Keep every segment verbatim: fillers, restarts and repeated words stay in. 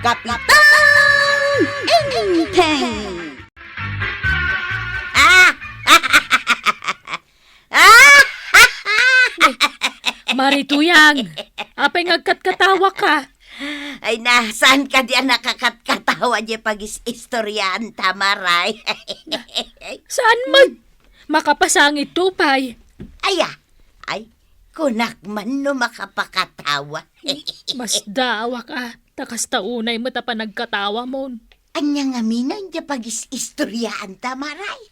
Kapitan Enteng! Ah! Ah! Mari Tuyang, apay nga agkatkatawaka? Ay na, saan kadi a nakakatkatawa diay pagis-istoryaanta, Maray? Saan met? Makapasangitto pay. Aya, ay, kunak man no makapakatawa. Masdaawak a, ta kasta unay met a panagkatawamon. Ania ngamin diay pagis-istoryaanta, Maray?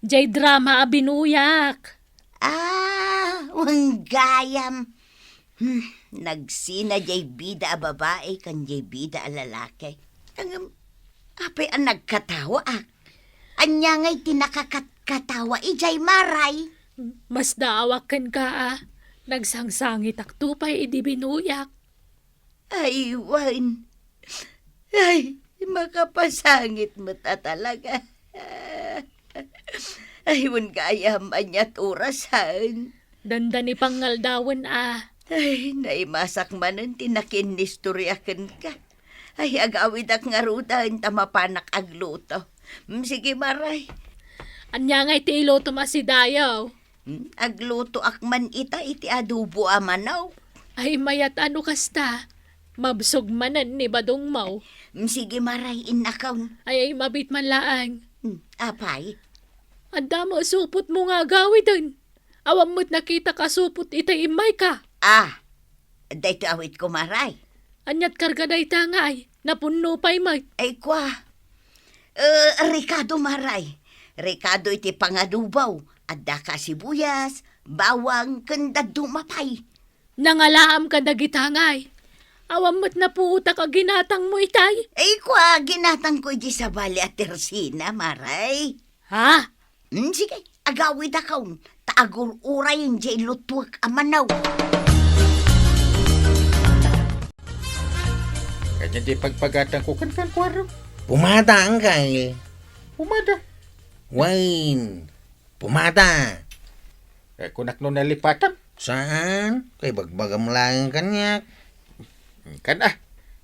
Diay drama a binuyak. Ah, wen gayam. Hmm, nagsina diay bida a babai ken diay bida a lalaki. Ngem, apay a nagkatawaak? Ania ngay ti nakakatkatawa idiay, Maray? Masdaawak kenka a. Nagsangsangitakto pay idi binuyak. Ay, wen. Ay, makapasangit met a talaga. Ay, wen gayam, aniat orasen? Dandani pangngaldawen a. Ay, naimasak manen ti nakiinnistorya kenka. Ay, agawidak ngaruden ta mapanak agluto. Mm, sige, Maray. Ania ngay ti ilutom a sidayaw? Hmm, aglutoak man ita iti adobo a manok. Ay, mayat a no kasta, mabsog manen ni badongmo. Hmm, sige, Maray, innakon. Ay, ay, mabit man laeng. Hmm, apay? Adda met supotmo nga agawiden. Awan met nakitak a supot ita immayka. Ah, daytoy awitko, Maray. Aniat karga dayta ngay? Napunno pay met. Ay, kua. Eh, rikado, Maray. Rikado iti pangadobo. Addaka sibuyas, bawang, ken dadduma pay. Nangalaam kadagita ngay. Awan met napuotak a ginatangmo itay. Ay, kua, ginatangko iti sabali a tersina, Maray. Ha? Hmm, sige, agawidakon, ta agur-urayen diay lutuek a manok. Kanian diay pagpagatangko kenka, Kuarog? Pumada, Angkal. Pumada? Wen, pumada. Eh, kunak no nalipatam? Saan? Kay bagbagam laeng kaniak. Kan a,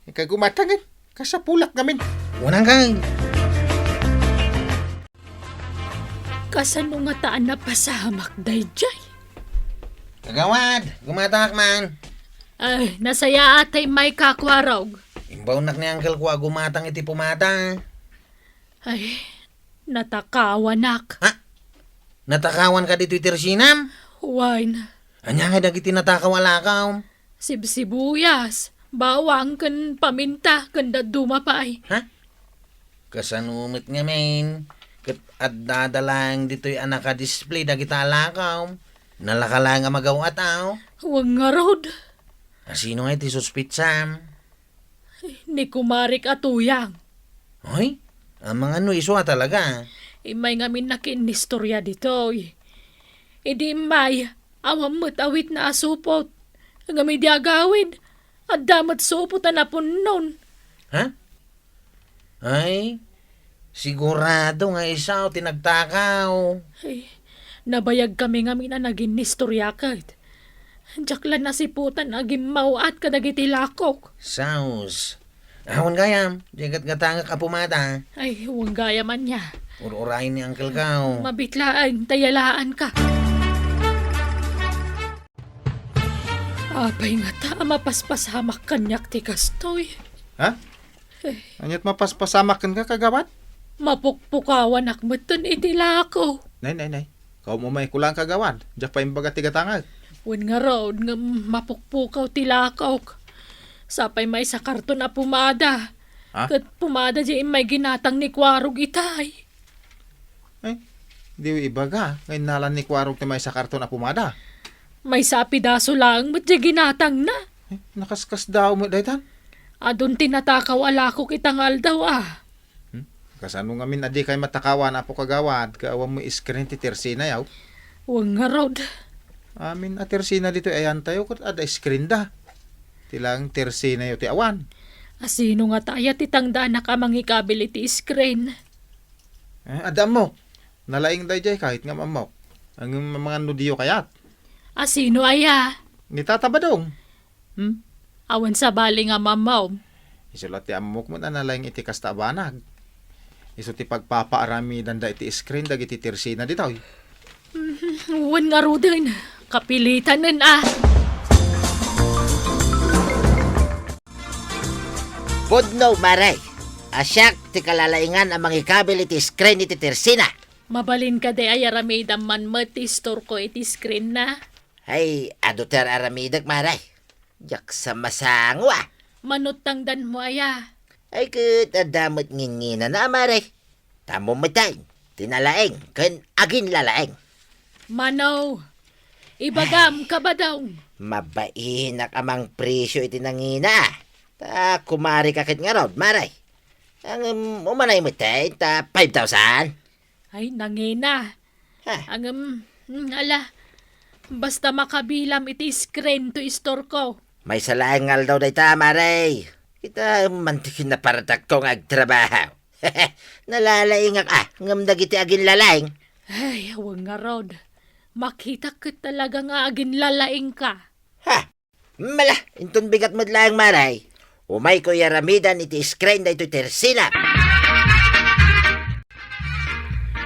ikaw gumatangen. Kasapulak ngamin. Wen, Angkal. Kasano ngata a napasamak daydiay? Kagawad, gumatangak man. Ay, nasayaat tay may kakuarog. Imbaonnak ni Angkal ko a gumatang iti pumada. Ay, natakawanak. Ha? Natakawanka ditoy tersinam? Wen. Ania nga dagiti natakaw a lakaw? Sibsibuyas, bawang, ken paminta, ken dadduma pay. Ha? Kasano met ngamin? Ket addada laeng ditoy a nakadisplay dagita a lakaw. Nalaka laeng a magaw-at, aw? Wen ngarud. Asino nga iti suspitsam? Ni kumarik a Tuyang. Ay, amangan no isu a talaga. Immay ngamin nakiinnistorya ditoy. Idi immay, awan met awitna a supot. Ngem idi agawid, adda met supot a napunnon. Ha? Ay, sigurado nga isu ti nagtakaw. Ay, nabayagkami ngamin a naginnistorya ket. Diak la nasiputan a gimmaw-at kadagiti lakok. Saus. Awan gayam, diay gatgatangak a pumada. Ay, wen gayam ania. Ur-urayen ni Uncle Kao. Mabit laeng, ta yalaanka. Apay ngata a mapaspasamak kaniak ti kastoy? Ha? Eh. Aniat mapaspasamak kenka, kagawad? Mapukpukawanak metten iti lako. Nay, nay, nay. Kaum-umayko laeng, kagawad. Diak pay imbaga ti gatangek. Wen ngarud nga mapukpukaw ti lakok. Sapay maysa karton a pumada. Ha? Ket pumada diay immay ginatang ni Kuarog itay. Ay, diyo ibaga nga innala ni Kuarog ti maysa karton a pumada. Maysa a pidaso laeng met diay ginatangna. Ay, nakaskasdaaw met daytan. Adun ti natakaw a lakok ita nga aldaw, a. Hmm? Kasano ngamin a dikay matakawan, Apo Kagawad, ket awan met screen ti tersinayo? Wen ngarud. Amin a tersina ditoy ayantayo, ket adda screen da. Ti laeng tersinayo ti awan. Asino ngata aya ti tangdaanak a mangikabil iti screen? Eh, adda ammo. Nalaing daydiay kahit nga mammok. Ngem amangan no diyo kayat. Asino aya? Ni Tata Badong. Hmm? Awan sabali nga mammom. Isu la ti ammok met a nalaing iti kasta a banag. Isu ti pagpapaaramidanda iti screen dagiti tersina ditoy. Mhm, wen ngaruden, kapilitanen a. Pudno, Mare. A siak ti kalalaingan a mangikabil iti screen iti tersina. Mabalin kadi a aramidam man met ti istorko iti screen na? Ay, adu ti ar-aramidek, Mare. Diak sa masango, a. Mano ti tangdanmo aya? Ay, ket adda met nginginana, Mare. Tammo met ti nalaing ken aginlalaing. Mano? Ibagam, Ay. Kabadong. Mabainak a mangpresyo iti nangina. Ta kumarika ket ngarud, Mare. Ngem umanay met ta five thousand. Ay, nangina. Ha? Ngem, mm, ala, basta makabilam iti screen to istorko. Maysa laeng nga aldaw dayta, Mare. Kita man ti kinaparatakko nga agtrabaho. Nalalaingak, a, ngem dagiti aginlalaing. Ay, awan ngarud. Makitak ket talaga nga aginlalaingka. Ha? Mala, inton bigat met laeng, Mare. Umayko iyaramidan iti screen daytoy tersina.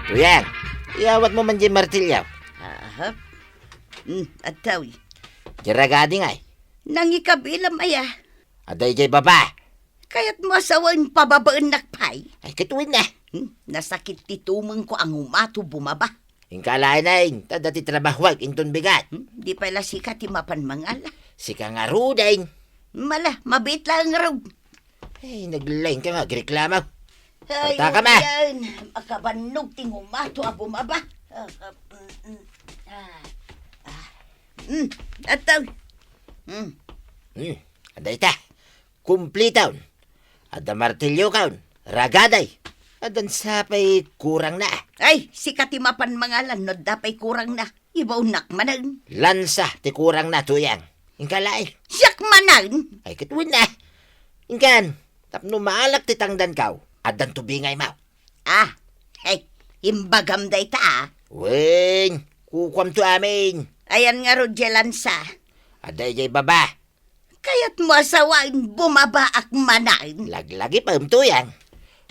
Tuyang, iyawatmo man diay martilyo. Aha. Hmm, adtoy. Diay ragadi ngay. Nangikabilam aya. Adda idiay baba. Kayatmo a sawen pababaennak pay? Ay, ket wen a. Hmm, nasakit ti tumengko a ngumato bumaba. Inka laeng, ta adda ti trabahoak inton bigat. Hmm, di pay la sika ti mapan mangala. Sika ngaruden. Mala, mabiit laeng ngarud. Ay, naglaingka nga agreklamo. Ay, Pataka, ma. Yan. Makabannog ti ngumato a bumaba. Ah, ah, mm, ah, ah. Hmm, adtoy. Hmm. Hmm, adda ita. Kumpliton. Adda martilyokon, ragadi. Addan sa pay kurangna. Ay, sika ti mapan mangalan no adda pay kurangna. Ibaonnak manen. Lansa ti kurangna, Tuyang. Inka laeng. Siak manen. Ay, ket wen a. Inkan, tapno maalak ti tangdanko, addan tubingaymo. Ah, hey, imbagam dayta, a. Wen, kukuamto amin. Ayan ngarud diay lansa. Adda idiay baba. Kayatmo a sawen bumabaak manen? Laglagipem, Tuyang.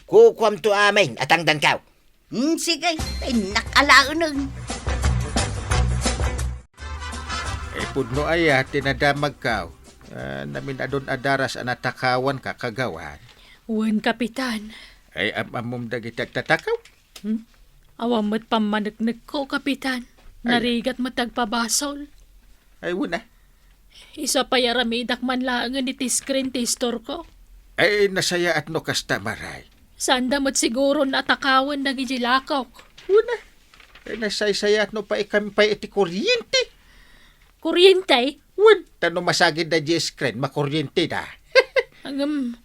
Kukuamto amin a tangdanko. Hmm, sige, innak alaenen. Ay, pudno aya ti nadamagko. Ah, naminadon a daras a natakawanka, kagawad. Wen, Kapitan. Ay, am-ammom dagiti agtatakaw? Hmm? Awan met pammaneknekko, Kapitan. Ay. Narigat met agpabasol. Ay, wen a. Isu a pay aramidak man laengen iti screen ti istorko. Ay, nasayaat no kasta, Mare. Saanda met siguron a takawen dagiti lakok. Wen a. Ay, nasaysayaat no paikam pay iti kuryente. Kuryente? Wen, ta no masagidda diay screen, makuryenteda. Ngem,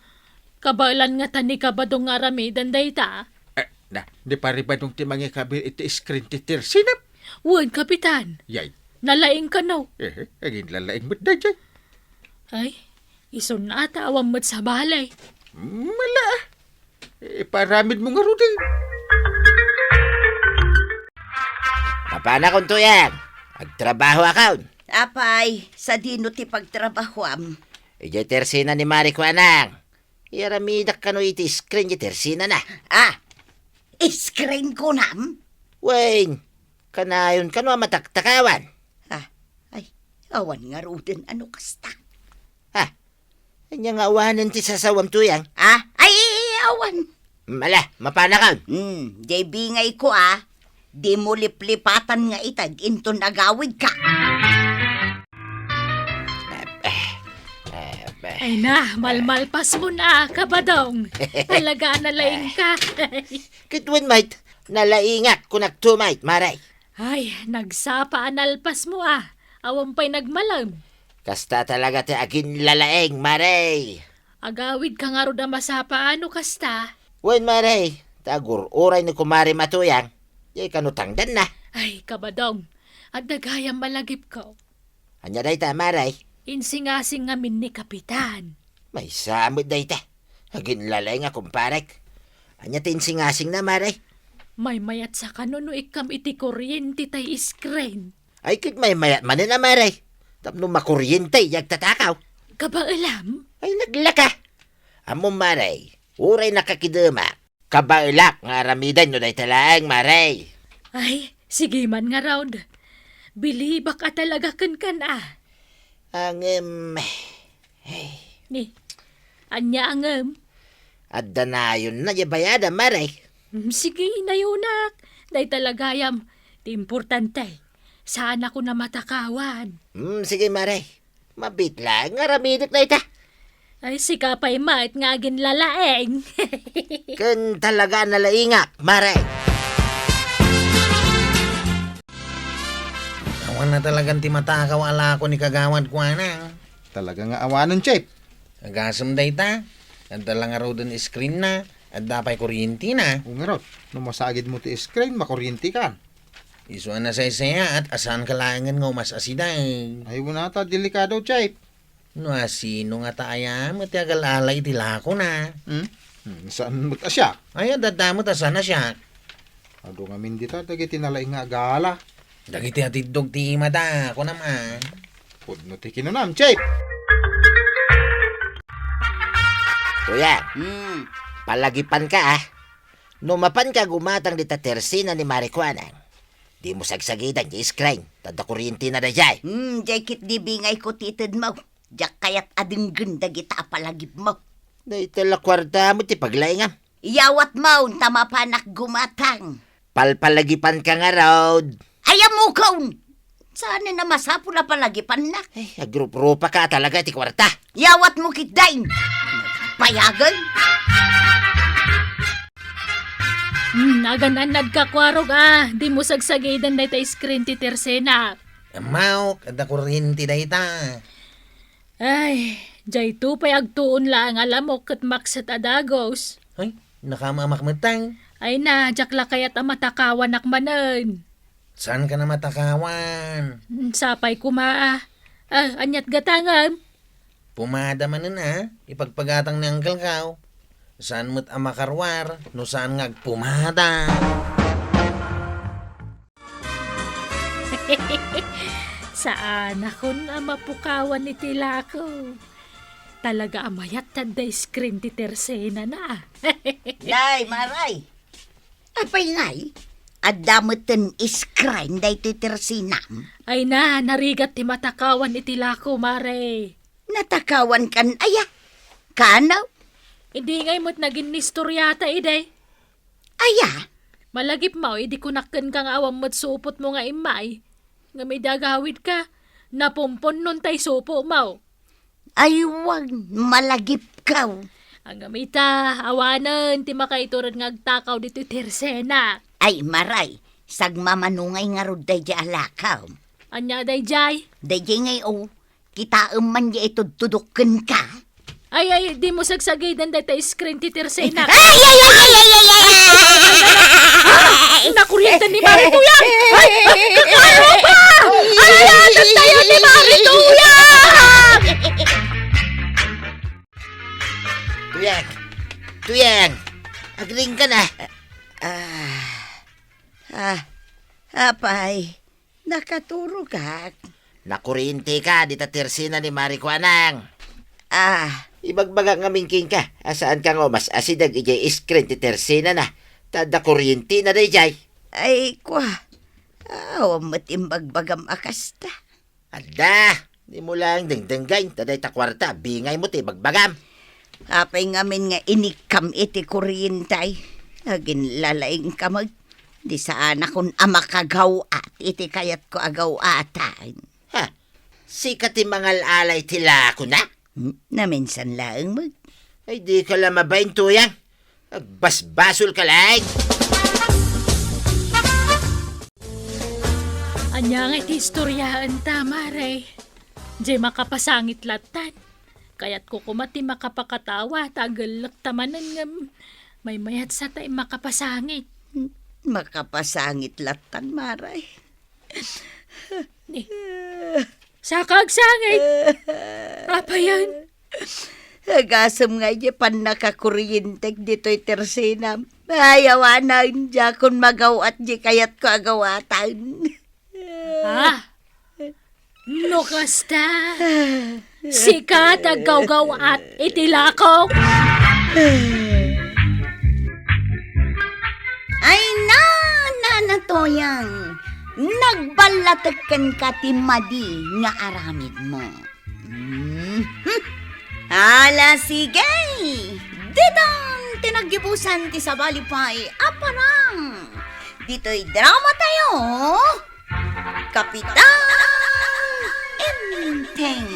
kabaelan ngata ni Kabadong nga aramidan dayta? Eh, na, ni Paribadong ti mangikabil iti screen ti tersina. Wen, Kapitan. Yay. Nalaing kano? Eh, aginlalaing met daydiay. Ay, isun a ta awan met sabali. Mala. Iparamidmo ngaruden. Mapanakon, Tuyang. Agtrabahoakon. Apay, sadino ti pagtrabahoam? Idiay tersina ni Mare Kuanang. Iyaramidak kano iti screen ti tersinana. Ah, screen kunam? Wen, kanayon kano a mataktakawan. Ah, ay, awan ngaruden a no kasta. Ah, ania nga awanen ti sasawam, Tuyang? Ah, ay, awan. Mala, mapanakon. Hmm, diay bingayko, a. Dimo liplipatan nga iteg inton agawidka. Ay na, malmalpasmon a, Kabadong. Talaga a nalaingka. Ket wen met, nalaingak, kunakto met, Mare. Ay, nagsapa a nalpasmo a. Awan pay nagmalem. Kasta talaga ti aginlalaing, Mare. Agawidka ngarud a masapa a no kasta? Wen, Mare, ta agur-uray ni Kumare Matuyang. Diay kano tangdanna. Ay, Kabadong, adda gayam a lagipko. Ania dayta, Mare? Insingasing ngamin ni Kapitan. Maysa met dayta. Aginlalaing a kumparek. Ania ti insingasingna, Mare? Maymayatsa kano no ikkam iti kuryente tay screen. Ay, ket maymayat manen a, Mare. Tapno makuryente ti agtatakaw. Kabaelam? Ay, naglaka. Ammom, Mare, uray nakakidemak, kabaelak nga aramiden no dayta laeng, Mare. Ay, sige man ngarud. Bilibak a talaga kenkan a. Ngem, ay. Ni, ania ngem? Adda nayonna diay bayadam, Mare. Mm, sige, nayonak. Dayta la gayam ti importante. Saanakon a matakawan. Mm, sige, Mare. Mabiit laeng nga aramidek dayta. Ay, sika pay met nga aginlalaeng. Ken talaga a nalaingak, Mare. Awan na talagan ti matakaw a lako ni Kagawad Kuanang. Talaga nga awanen, Chief. Agasem dayta. Adda la ngaruden screen na. Adda pay kuryentena. O ngarud, no masagidmo ti screen, makuryente kan. Isu a nasaysayaat a saanka laengen nga umas-asideg. Ay, wen ta, delikado, Chief. No asino ngata aya met ti agal-ala iti lakona? Hmm? Hmm, saan met a siak? Ay, adda met a saan a siak. Adu ngamin dita, dagiti nalaing nga agala. Dagiti atiddog ti imada, kunam a. Pudno ti kinunam, Chief. Kuya, Hmm. palagipanka, a. No mapanka gumatang dita tersena ni Mare Kuanang, dimo sagsagiden ti screen, ta adda kuryentena daydiay. Hmm, diay ketdi bingayko ti itedmo. Diak kayat a denggen dagita a palagipmo. Dayta la kuartam ti paglaingam. Iyawatmo ta mapanak gumatang. Palpalagipanka ngarud. Ay, ammokon! Saanen a masapul a palagipannak. Ay, agruprupa ka talaga iti kuarta. Iyawatmo ketdin! Payagen! Hmm, agan-annadka, kuarog, a. Dimo sagsagiden dayta screen ti tersena. Ammok, adda kuryente dayta. Ay, dayto pay agtuon laeng a lamok ket makset a dagus. Ay, nakaamaamak metten. Ay na, diak la kayat a matakawanak manen. Saankan a matakawan? Mm, sapay koma a. Ah, aniat gatangem? Pumada manen a, ipagpagatang ni Uncle Kao. Saan met a makaruar no saan nga agpumada. Saanakon a mapukawan iti lako. Talaga a mayat ti adda screen ti tersenana. Nay, Maray! Apay, Nay? Adda metten screen daytoy tersenam? Ay na, narigat ti matakawan iti lako, Mare. Natakawankan aya? Kano? Idi ngay met naginnistoriata idi. Aya? Malagipmo idi kunak kenka nga awan met supotmo nga immay. Ngem idi agawidka, napumpunnonta ti supotmo. Ay, wen, malagipko. Ngem ita, awanen ti makaitured nga agtakaw ditoy tersena. Ay, Maray, sagmamano ngay ngarud daydiay a lako. Ania daydiay? Daydiay ngay, o. Kitaem man diay itudtudok kenka. Ay, ay, dimo sagsagiden dayta screen ti tersena. Ay, ay, ay, ay, ay, ay, ay, ay! Ah! Nakuryente ni Mari Tuyang! Ay, ay, kakaro pa! Ay, ay, ay, ay, ay, ni Mari Tuyang! Tuyang! Tuyang! Agriingka na! Ah, ah, apay, nakaturogak. Nakuryenteka dita tersena ni Mari Kuanang. Ah. Ibagbaga ngamin kenka a saanka nga umas-asideg idiay screen ti tersenana, ta adda kuryentena daydiay. Ay, kua. Awan met imbagbagam a kasta. Adda, dimo laeng dengdenggen, ta dayta kuarta, bingaymo ti ibagbagam. Apay ngamin nga inikkam iti kuryente? Aginlalaingka met. Di saanakon a makagaw-at iti kayatko a gaw-atan. Ha? Sika ti mangal-alay ti lakona? Hmm, naminsan laeng met. Ay, dika la mabain, Tuyang. Agbasbasolka laeng. Ania ngay ti istoryaenta, Mare? Diay makapasangit lattan. Kayatko koma ti makapakatawa ta agellekta manen ngem maymayatsa ta makapasangit. Makapasangit lattan, Mare. Ni, saka agsangit. Apayen? Agasem nga idiay pannakakuryentek ditoy tersenam. Ay, awanen, diakon magaw-at diay kayatko a gaw-atan. Ha? No kasta, Sika ti aggawgaw-at iti lako? Ay na, Nana Toyang, nagballatek kenka ti madi nga aramidmo. Mhm. Ala, sige! Ditan ti naggibusan ti sabali pay a parang ditoy drama tayo, Kapitan Enteng.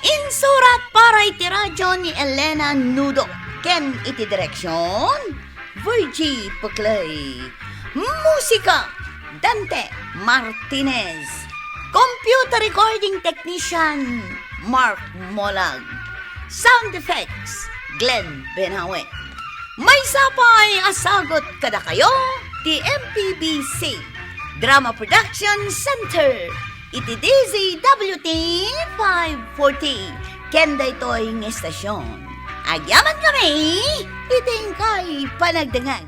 Insurat para iti radyo ni Elena Nudo ken iti direksyon, Virgie Puclay. Musika, Dante Martinez. Computer recording technician, Mark Molag. Sound effects, Glenn Benawe. Maysa pay a sagut kadakayo ti M P B C Drama Production Center iti D Z W T five forty ken daytoy nga estasyon. Agyamankami iti inkay panagdengngeg.